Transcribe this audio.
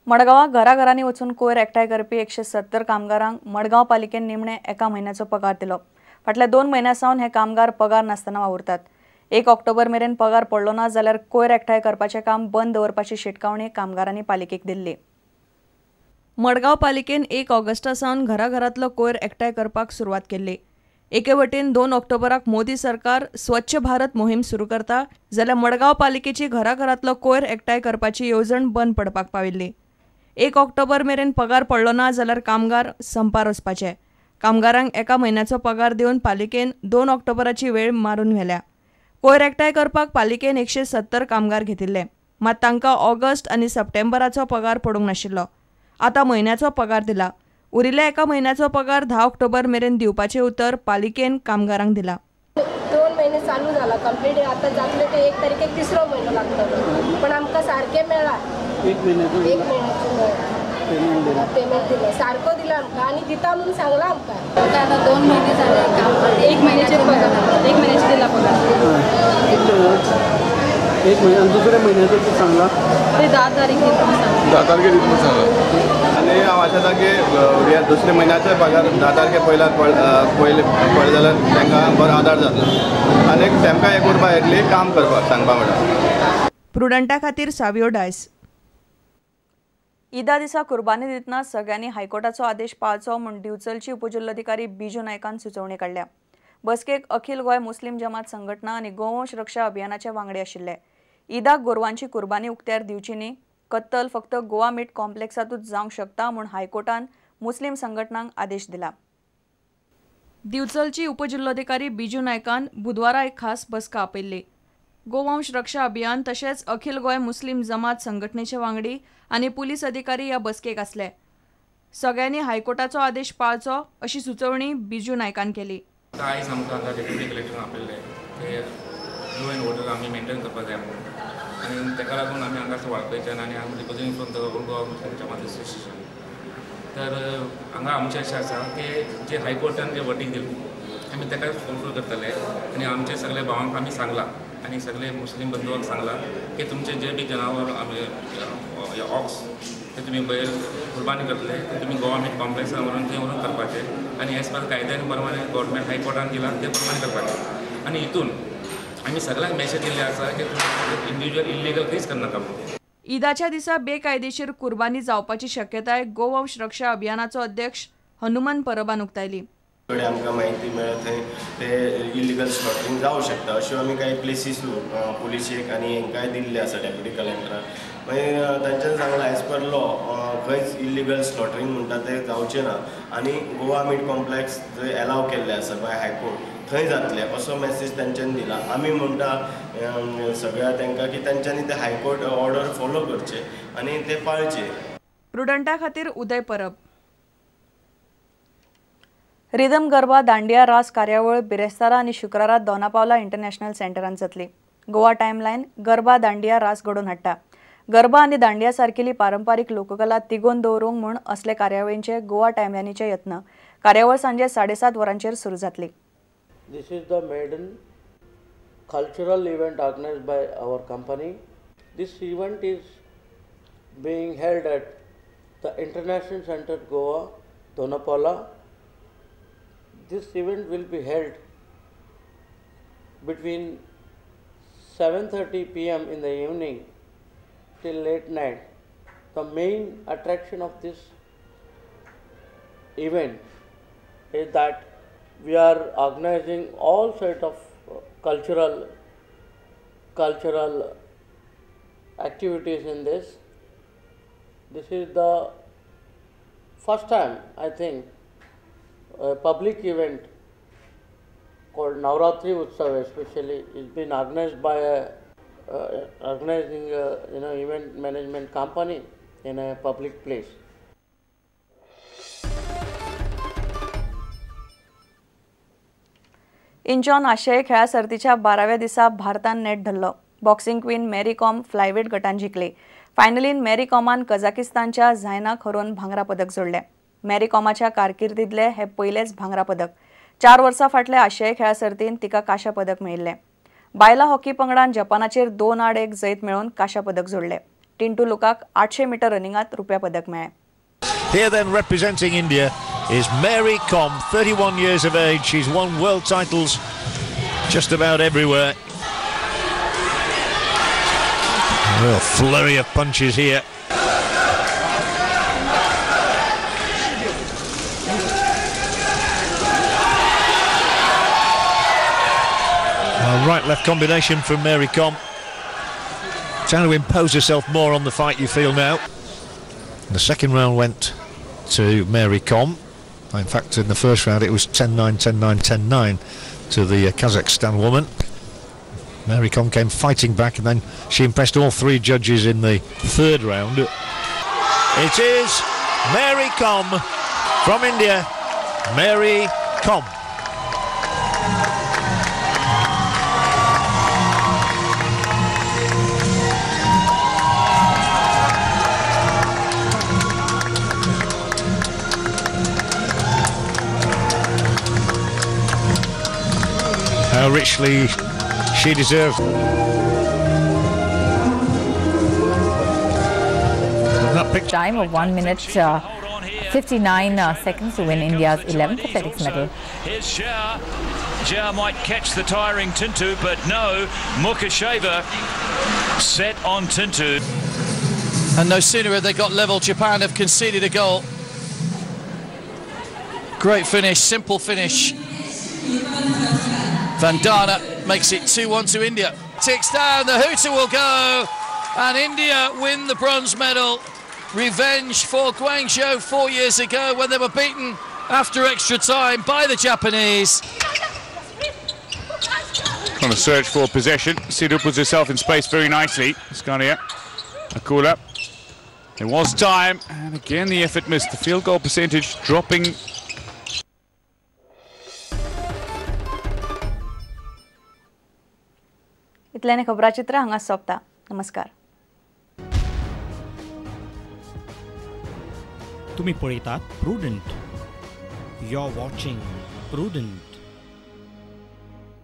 मडगांवां घराघरांनी वचून कोयर एकठांय करपी 170 कामगारांक मडगांव पालिकेन निमणे एका म्हयन्याचो पगार दिलो. फाटल्या 2 म्हयन्यां सावन हे कामगार पगार नासतना वावुरतात. 1 ऑक्टोबर मेरेन पगार पडलो ना जाल्यार कोयर एकठांय करपाचें काम बंद दवरपाची शिटकावणी कामगारांनी पालिकेक दिल्ली. मडगांव पालिकेन 1 ऑगस्टा सावन घराघरांतलो कोयर एकठांय करपाक सुरवात केल्ली. एके वटेन 2 ऑक्टोबराक मोदी सरकार स्वच्छ भारत मोहीम सुरू करता जाल्यार मडगांव पालिकेची घराघरांतलो कोयर एकठांय करपाची येवजण बंद पडपाक पाविल्ली. 1 ऑक्टोबर मेरेन पगार पडलो ना जाल्यार कामगार संपार वचपाचे. कामगारांक एका म्हयन्याचो पगार दिवन पालिकेन 2 ऑक्टोबराची वेळ मारून व्हेल्या. कोयर एकठांय करपाक पालिकेन 170 कामगार घेतिल्ले, मात तांकां ऑगस्ट आनी सप्टेंबराचो पगार पडूंक नाशिल्लो. आतां म्हयन्याचो पगार दिला. उरिल्ल्या एका म्हयन्याचो पगार 10 ऑक्टोबर मेरेन दिवपाचें उतर पालिकेन कामगारांक दिला. 2 महिने चालू जाला कंप्लीट, आतां जातले ते 1 तारखेक तिसरो म्हयनो लागतलो, पण आमकां सारकें मेळ्ळा. एक म्हयन्याचो पेमेंट दिला, सारको दिला आमकां आनी दिता म्हणून सांगलां आमकां. आतां 2 महिने जाले काम, 1 महिन्याचे पगार, 1 महिन्याचे दिला पगार. एक महिना आनी दुसऱ्या म्हयन्याचो तूं सांगला ते 10 तारीख दिता म्हणून सांगला. 10 तारखेर दिता म्हणून सांगला. आनी हांव आशेता की ह्या दुसऱ्या म्हयन्याचो पगार 10 तारखे पयल्यार पयले पडले जाल्यार तांकां बरो आदार जातलो आनी तांकां एक उरपा येतली काम करपाक सांगपा म्हणल्यार. प्रुडंटा खातीर सावियो डायस. ईदा दिसा कुर्बानी दितना सगळ्यांनी हायकोर्टाचो आदेश पाळचो म्हूण दिवचलची उपजिल्लोधिकारी बिजू नायकान सुचोवणी काडल्या. बसकेक अखिल गोंय मुस्लीम जमात संघटना आनी गोवंश रक्षा अभियानाचे वांगडी आशिल्ले. ईदाक गोरवांची कुर्बानी उक्त्यार दिवची न्ही, कत्तल फक्त गोवा मीट कॉम्प्लेक्सांतूच जावंक शकता म्हूण हायकोर्टान मुस्लीम संघटनांक आदेश दिला. दिवचलची उपजिल्लोधिकारी बिजू नायकान बुधवारा एक खास बसका आपयल्ली. गोवंश रक्षा अभियान तशेंच अखिल गोंय मुस्लीम जमात संघटनेचे वांगडी आनी पुलीस अधिकारी ह्या बसकेक आसले. सगळ्यांनी हायकोर्टाचो आदेश पाळचो अशी सुचोवणी बिजू नायकान केली. आयज आमकां हांगा डेप्युटी कलेक्टरान आपयल्लें ते लॉ एंड ऑर्डर आमी मेंटेन करपाक जाय म्हणून, आनी ताका लागून आमी हांगा वाळपयच्यान आनी हांगा representing from the old Goa Muslim Jamaat association. तर हांगा आमचें अशें आसा की जे हायकोर्टान जे वर्डीक दिलें आमी ताका फुलफील करतले आनी आमचे सगळे भावांक आमी सांगलां आनी सगळे मुस्लीम बंधुवांक सांगलां की तुमचे जे बी जनावर आमी ऑक्स ते तुमी बैल कुर्बानी करतले ते तुमी गोवा मीट कॉम्प्लेक्सान व्हरून थंय व्हरून करपाचे आनी एज पर कायद्यान प्रमाणे गव्हर्मेंट हायकोर्टान दिलां ते प्रमाणे करपाचें. आनी हितून आमी सगळ्यांक मॅसेज दिल्ले आसा की तुमी इंडिविज्युअल इल्लिगल खंयच करनाका म्हणून. ईदाच्या दिसा बेकायदेशीर कुर्बानी जावपाची शक्यताय गोवंश रक्षा अभियानाचो अध्यक्ष हनुमान परबान उक्तायली. कडेन आमकां म्हायती मेळ्ळा थंय ते इलिगल स्लॉटरींग जावं शकता अश्यो आमी कांय प्लेसीस पुलिशेक आनी हेंकांय दिल्ले आसा डेप्युटी कलेक्टराक. मागीर तांच्यान सांगलां एज पर लॉ खंयच इलिगल स्लॉटरींग म्हणटा तें जावचें ना आनी गोवा मीट कॉम्प्लेक्स जंय एलाव केल्लें आसा बाय हायकोर्ट थंय जातलें असो मॅसेज तांच्यांनी दिला. आमी म्हणटा सगळ्या तांकां की तांच्यांनी ते हायकोर्ट ऑर्डर फॉलो करचे आनी ते पाळचे. प्रुडंटा खातीर उदय परब. रिदम गरबा दांडिया रास कार्यावळ बिरेस्तारा आनी शुक्रारा दोनापावला इंटरनॅशनल सेंटरान जातली. गोवा टायमलायन गरबा दांडिया रास घडोवन हाडटा. गरबा आनी दांडिया सारकेली पारंपारीक लोककला तिगोवन दवरूंक म्हूण असले कार्यावळींचे गोवा टायमलायनीचे यत्न. कार्यावळ सांजे 7:30 वरांचेर सुरू जातली. This is the maiden cultural event organized by our company. This event is being held at the International Center Goa, Dona Paula. This event will be held between 7:30 p.m. in the evening till late night. The main attraction of this event is that we are organizing all sort of cultural activities in this. This is the first time, I think, a public event called Navratri Utsav especially is been organized by a organizing a, event management company in a public place. Incheon आशियाई खेळा सर्तीच्या 12व्या दिसा भारतान नेट धरलो. Boxing queen Mary Kom flyweight गटान जिखली. फायनलीन मेरी कॉमान कझाकिस्तानच्या झायनाक हरोवन भांगरा पदक जोडलें. मेरी कॉमाच्या कारकिर्दींतले हे पयलेच भांगरा पदक. 4 वर्सां फाटले आशियाई खेळा सर्तींत तिका कांश्या पदक मेळिल्लें. बायला हॉकी पंगडान जपानाचेर 2-1 जैत मेळोवन कांश्या पदक जोडलें. टिंटू लुकाक 800 मीटर रनिंगात रुप्या पदक मेळ्ळें. Here then representing India is Mary Kom, 31 years of age. She's won world titles just about everywhere. A real flurry of punches here. A right-left combination from Mary Kom. Trying to impose herself more on the fight, you feel now. The second round went to Mary Kom. In fact, in the first round it was 10-9, 10-9, 10-9 to the Kazakhstan woman. Mary Kom came fighting back, and then she impressed all three judges in the third round. It is Mary Kom from India. Mary Kom. How richly she deserves. That picture. Time of 1 minute 59 seconds to win India's 11th athletics medal. Here's Jha. Jha might catch the tiring Tintu, but no, Mukasheva set on Tintu. And no sooner have they got level, Japan have conceded a goal. Great finish, simple finish. Vandana makes it 2-1 to India. Ticks down, the hooter will go, and India win the bronze medal. Revenge for Guangzhou 4 years ago when they were beaten after extra time by the Japanese. On a search for possession, Sidhu puts herself in space very nicely. Skaria, Akula. There was time, and again the effort missed. The field goal percentage dropping. इतल्याने खबराचित्र हांगा सोंपता. नमस्कार. तुम्ही पळयतात Prudent. You are watching Prudent.